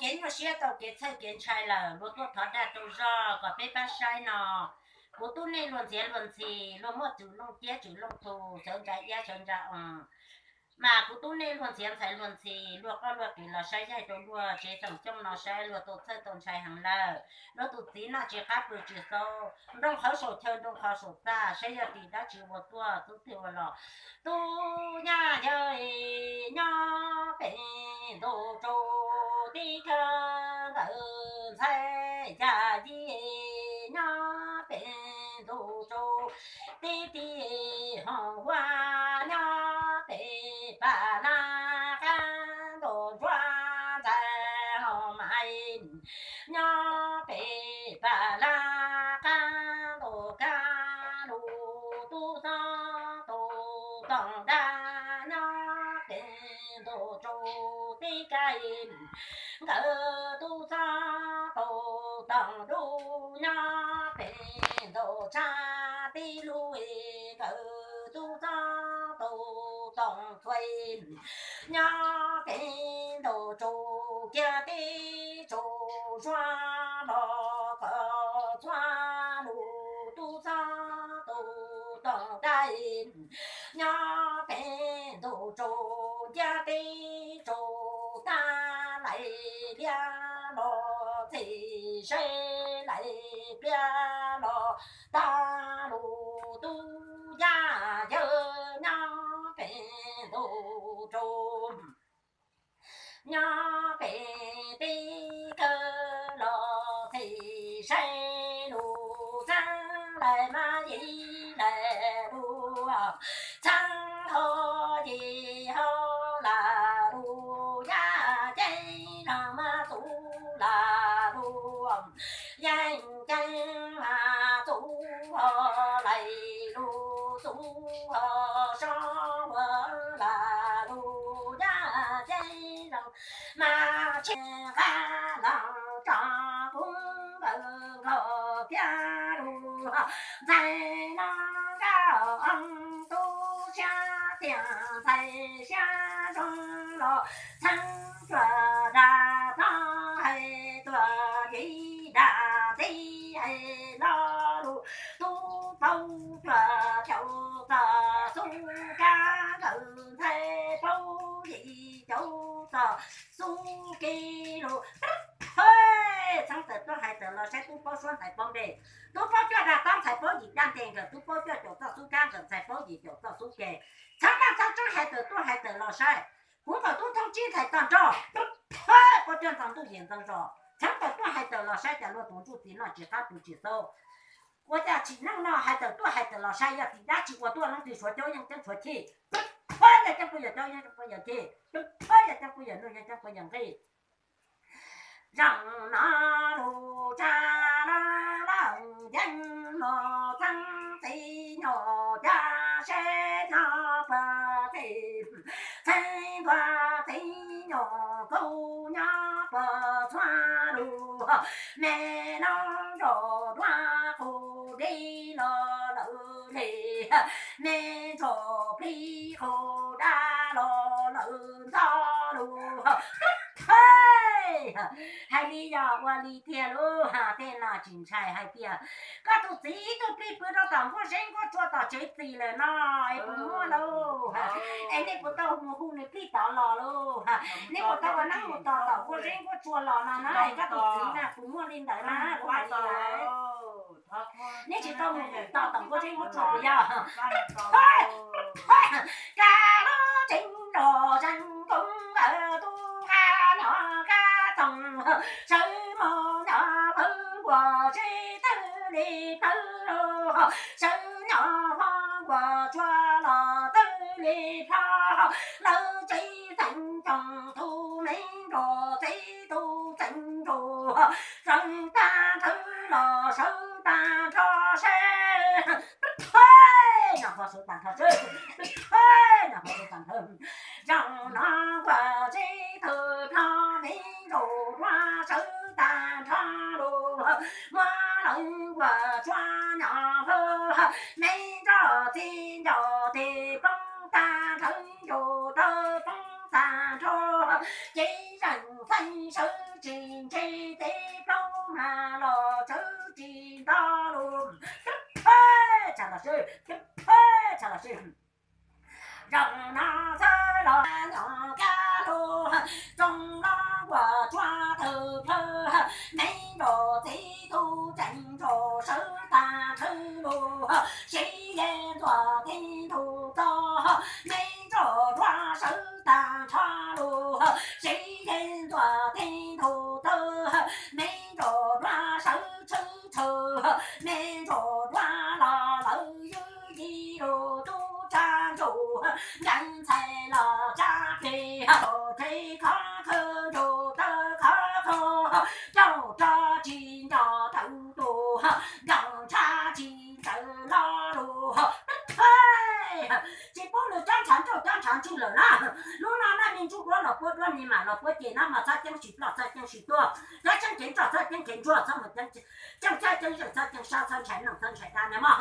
kev nyuaj siab tau kev txhawj kev ntshai lawm, luag tuaj thov dag rau zog kom peb pab saib no. Kuv tub nej luag ntxiav luag ntxhi, luag muaj tswv looj ciab tswv looj thu, sawv ntsa iab sawv ntsa os. Mas kuv tub nej luag ntxiav ntxhais luag ntxhi, luag qoj luag qiv los saib yaig rau luag tsev xeem Xyooj no saib luag tau txhawj tau ntshai heev lawm. Luag tus txiv noj tsis qab pw tsis xaub, nroo qhov saum chaw nroo qhov saum txaj, saib yog tim dab tsi ua tuaj xub twg ua los. Tub yaj yawg nyob pem ntu tsu, tib kawg nkawd ntxhais yaj yij nyob pem ntu tsu, tib tib hoom huab nyob pem pam laj qab ntu, ntsuag ntxhais hoom mais nyob pem pam laj qab ntu, kaj lug tub xob tus toom daj nyob pem ntu tsu, tib kawg nkawd tub xob tus toom dub nyob pem ntu tshaj, tib lub nkawd tub xob tus toom txhuais nyob pem ntu tsu, kiag tib tsu zuag los kom txhua lus tub xob tus toom daj nyob pem ntu tsu, kiag tib tsu tag lais liab los txhim saib lais pliab los tag lus tub yaj yawg nyob pem ntu tsu, nyob pem tib kawg los txhim saib lus txheeb lais mas yim lais lus txheeb ho yim ho lam lus yaj ceeb los mas txuv lam lus yeej ceeb mas txuv ho lais lus txuv ho sob ua lam lus yaj ceeb los mas tsis nqa los tso kub nkawd nkaus thiab lus ntxhais no nkauj tub siab tiag ntxhais siab zoo los txheeb cuag dag txhob hais tuag yim dag tib hais lo lus tub paub cuag caum txog xub kab nkawd ntxhais paub yim caum txog xub kev lus. Txheeb tawm tuaj hais tawm los saib tub paub suab ntxhais paub npe, tub paub cuag dag txhob ntxhais paub yim dag nte nkawd, tub paub cuag caum txog xub kab nkawd ntxhais paub yim caum txog xub ke. Txheeb maj txheeb tseeb hais tawm tuaj hais tawm los saib, kuv nkaus tub thoob tsib ntxhais tog nrog, paub cuag ntxoov ntuj yim ntxoov zos. Txheeb tawm tuaj hais tawm los saib cas luag tus ntsuj txiv noj tsis qab pw tsis xaub. Ua cas tsim neej no hais tawm tuaj hais tawm los saib yog tim dab tsi ua tuaj leej twg suav coob yeej ceeb suav chij, yog ceeb puas yog coob yeej ceeb puas yog chij, yog ceeb puas yog nuj yeej ceeb puas yog nqi. Zaum no lus tsa laj laj yeej los txheeb txiv nyuam cas seb nyob puag tim, txheeb ntua txiv nyuam kaub nyob puag txhua lus, me no nrog duab qus dib los lawm li, me nrog plig qus dab los lawm ntxov lus. Hais li yog ua li tiag lauj, tej no tsis ntshai hais tias koj tus txiv ib tug plig pw rau tom nkuaj zeb nkuaj tsua tom tsev txim lawm no es puas muaj lauj? Es nej puas tau mus hu nws plig tod los lauj? Nej puas tau ua neeb mus tos tom nkuaj zeb nkuaj tsua los no na, es koj tus txiv na puas muaj li ntawd na? Kuv hais li ntawd, nej tsis tau mus tos tom nkuaj zeb nkuaj tsua puas yog? Kab lub tseeb nrog zeeg koob nkawd tub nqa nyob kab toog, sawv mos nyob pawg nkuaj zeb tawg li plawv los, sawv nyob pawg nkuaj tsua los tawg li plho, lawv tsev xeem coom tus me nrog txiv tus xeem nrog, sawv tag nrho los sawv tag nrho seb, no ho sawv tag nrho seb, no ho sawv tag nrho. Zaum no nkuaj zeb tawg plho, me nrog duab sawv tag nrho lus, muab lawv nkuaj tsua nyob hauv, me nrog txiv nrog tes poob tag nrho, nrog tawg poob tag nrho, ces zeem Sawv tsis ntse, tes plaub mas los sawv tsis nto lus. Tsam los sawv, tsam los sawv. Zaum no txhawb los nyob kab lug, tsoom los nkuaj tsuag tawg plawg, me nrog txiv tub tseem nrog sawv tag nrho lug, siv yeej ntxuaj tib ntug txog, me nrog duav sawv tag nrho lug, siv yeej ntxuaj tib ntug txog, me nrog duav sawv tshwm tshwm, me nrog duav los lawv ywj yim lug tub tsa ntsuj, nkees ntxhais los tsa plig, rhe khov kho nrug tawg khov kho, caum rog tsis nco tawm tus, nkees ntshav tsis ntxaws lo lug. Tsis pub nws cob ntshav nrauj cob ntshav ntswg lawm na. Hnub no Naj Me Ntsuj Duab los puab duab, Ni Mam los puab ceg na, mas txhob ceeb sim ploj txhob ceeb sim tuag, txhob ceeb kev nroj txhob ceeb kev ntsuag, txhob mus ceeb txhob ceeb zeej txhob ceeb sab txhob ntshai neej txhob ntshai dab na mog.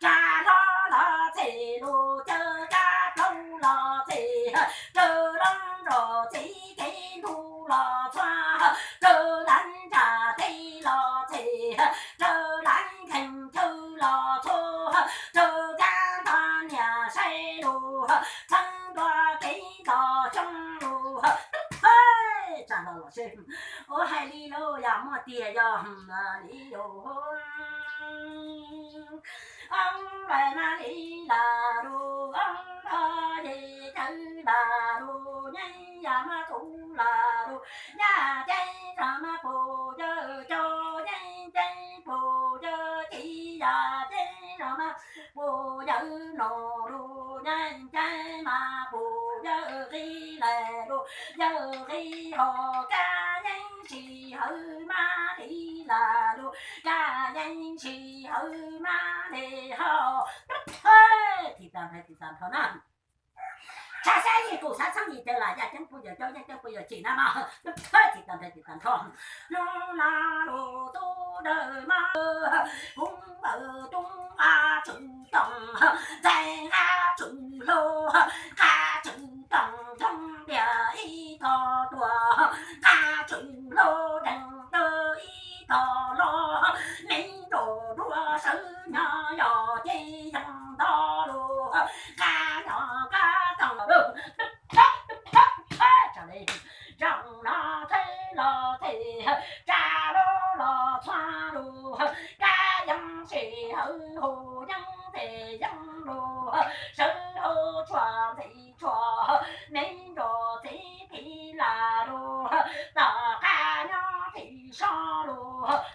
Tsa hlob los txhij lug, caw kab plaub los txhij, raws lub nrog txiv kev ntug los txhua, raws lub nrog txiv los txhij, raws lub nkeeg chaw los txhua, raws kab nto niam saib lug, txheeb dua kev nto xyoo lug. Tsa hlob los seb, ua hais li lug yog muaj tiag yog li yog. Ob lawm mas li lam lug, ob lawm ces cawv lam lug, nyeej yam mas kuv lam lug, yaj ceeb los mas puas yawg cog, nyeej ceeb puas yawg ci, yaj ceeb los mas puas yawg noj lug, nyeej ceeb mas puas yawg qhib lam lug, yawg qhib ho kab yeej sij hawm mas li lam lug, kab yeej sij hawm mas li ho. Thim tag nrho, thim tag nrho na. Tshaj xyab yim kuv xav txheeb yim tias lam yaj ceeb puas yawg cog, yeej ceeb puas yawg ci na mog. Thim tag nrho, thim tag nrho. Lug los lug tub dawb mog, kuv npawg tub nqa tswv toom, ntxhais nqa tswv hlau, nqa tswv toom ntsoog tias ib tog tuag, nqa tswv hlau deeg dawb ib tog los, me nrog duav sawv nyob yog ces yeej nto lug, nqa nyob kab toom lug. Tsa le, zaum no txhawb los txhij, tsa hlob los txhua lug, kab yeej sij hawm hu yeej tes yeej lug, sawv hauv tshuaj ntxim tshuaj, me nrog txiv qhib lam lug, tom qab nyob qhib sob lug.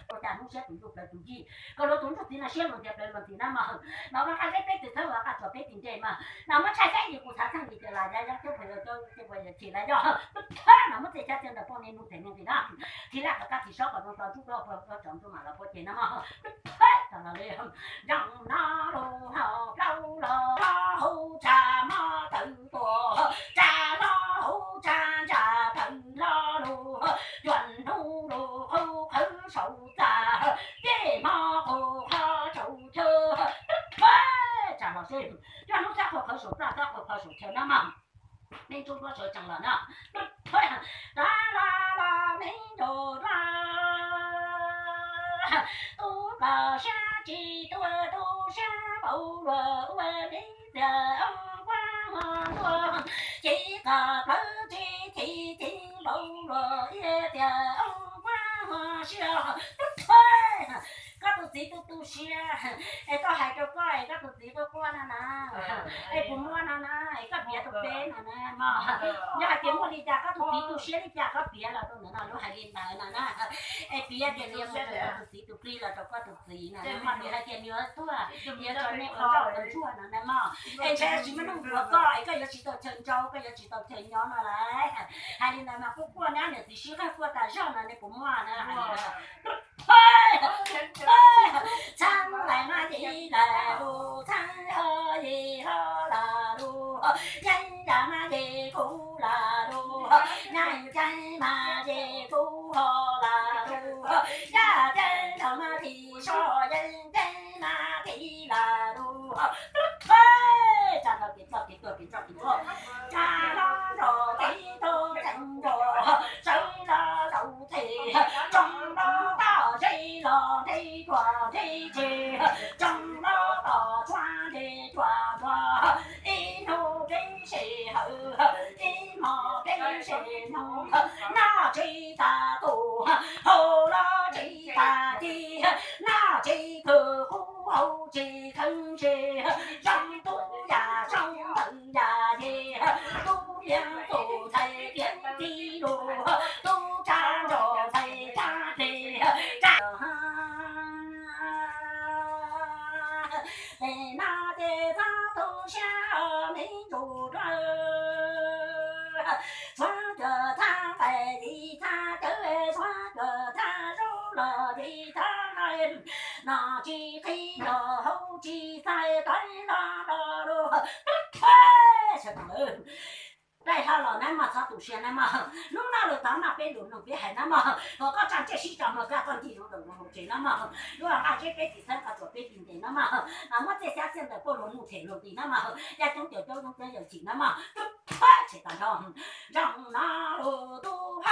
Ua cas hnub siab tus ntsuj plawv tus yij, koj lub tus ntsuj txiv no siab luag ntiav plawv luag ntxim na mog. Mas ua qab zeb peb tus txhawb ua qab tsuas peb tus ntse mas, mas muab tshaj xyab yim kuv xav txheej yim tias lam yaj ceeb puas yawg cog, yeej ceeb puas yawg ci lawm yog. Mas muab txhaj xyab txhawb ntawm poj niam nus them me ntsis na, thim laj tom kab thim sob kom zoo rau ntsuj duab, ua tsaus ntsuj mam los puab ceg na mog. Tsa los li, zaum no lug ho plaub los, hlob hauv tshaj mob tawm tuaj, tsa hlob hauv tshaj ntsa tawm lo lug, cuam hnub lug qhov qhawv saum txaj, tej hmo qhov qhov saum chaw. Tsa los seb, cuam hnub xab qhov qhawv saum txaj, xab qhov qhov saum chaw na mog. Me ntsuj duab sawv tsees los na. Rov los los me nrog duav, tub koj siab tsis tuag, tub siab npaum luag ua li tias oob kuab hmo ntuag, ci koj plawv tsis chim, ci npaum luag ua tias oob kuab hmo siab. Koj tus txiv tu tu siab, es koj hais rau koj es koj tus txiv quaj quaj no na, es puas muaj no na, es koj piav rau peb no na mog. Yog hais tias muaj li cas koj tus txiv tu siab li cas koj piav los rau ntawm no lub hais li ntawd no na. Es piav tias nws mus rau koj tus txiv tus plig los rau koj tus txiv no na mog, nws hais tias nws yuav tuag, yuav tso nej ua nroj ua ntsuag no na mog. Es ntshe tsis muaj neeg yuav koj es koj yuav tsis tau chaw ntsau, koj yuav tsis tau chaw nyob no lauj. Hais li ntawd mas quaj quaj na, niam txiv sib qawg quaj tas zog no nej puas muaj na. Txheeb lawm mas ci lawm lug, txheeb ho yim ho lawm lug, yeej yam mas ci kuv lawm lug, yeej ceeb mas ci kuv ho lawm lug, yaj ceeb nrog mas ci so, yeej ceeb mas ci lawm lug. Tsa nrho kev ploj kev tuag, kev nroj kev ntsuag, tsa hlob nrog kev Noj tsis tas tus, haus los tsis tas ci, noj tsis khwv kub, haus tsis kheev ntse, zoo tub yam zoo ntxawm yam ces, tub yeej tus ntxhais tiav tib lus, tub tsa nrog ntxhais tsa plig tsa Ces no ces txhob tu siab me ntsuj plig, txhob cuag txhob nqaim txiv txhob cawv, txhob cuag txhob zaub los txiv txhob nqaim, noj tsis qhib los haus tsis txais, tawv los los lus tub thab sawv daws. Dai hlo los na mog, txhob tu siab na mog. Hnub no lus tod no peb lus nug peb hais na mog, kom koj tsa ntsej sib tso mog, koj ncig zoo nraum zoov hauv tsev na mog, lub nqaj zeb peb tsis xeeb qhov tsuas peb ti ntes na mog, mas muab txiaj xyab txiaj ntawv pauj luag nuj them luag nqi na mog, yaj coob cov coob coob coob yawm chim na mog, tub thab tshem tas nrho. Nroog no lus tub